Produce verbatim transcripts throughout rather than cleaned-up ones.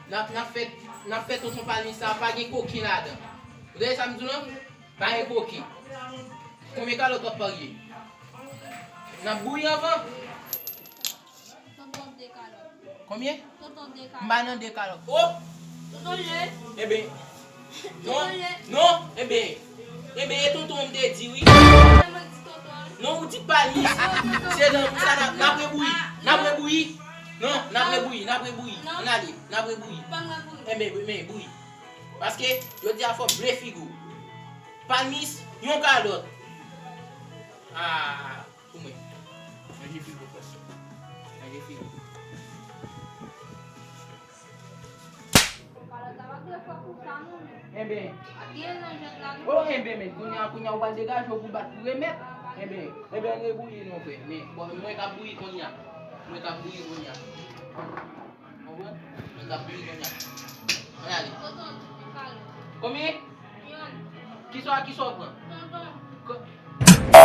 N ap, n ap fè, n ap fè tonton Palmis sa, pa gen koken ladan. Ou tande sa m di w lan? Pa gen koken. Konbyen kalòt w ap parye? N ap bouyi anvan? Tonton de kalòt. Konbyen? Tonton de kalòt. M pa nan de kalòt. Oh! Tonton je. Enben. Non, non, enben. Enben, e tonton m te di wi. Mwen di tonton. Non, ou di Palmis. Se nan sa n ap, n ap rebouyi. N ap rebouyi. Non, n ap rebouyi, n ap rebouyi. Ann ale, n ap rebouyi. Enben, men bouyi. Paske, jodi a fò m ble figi w. Palmis, yon kalòt. Ah. Pou mwen. Manje figi w frè. Manje figi w. Enben. Oh, enben, men. Kounye a, kounye a, ou pral degaje w pou bat pou remèt. Enben, enben, ann rebouyi non, frè. Men, bon, mwen k ap bouyi kounye a. Mwen k ap bouyi kounye a. Konprann? Mwen k ap bouyi kounye a. Ann ale. Tonton, yon kalòt. Konbyen? Yon. Kisa, kisa w pran? Tonton. Ko- Ah,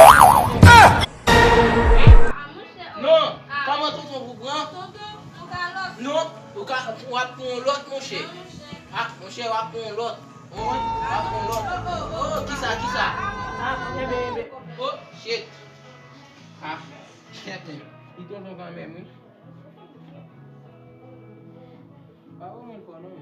monchè, oh. Non, ah. Kòman tonton pou pran? Tonton, yon kalòt. Non, ou ka, w ap pran yon lòt, monchè. Ah, monchè. Ah, monchè, w ap pran yon lòt. Wi, w ap pran yon lòt. Oh, oh, oh, oh, oh, kisa, kisa? Ah, enben, enben. Oh, shit. Ah, shit. Li tonton kanmenm, wi. Pa ou moun fò non.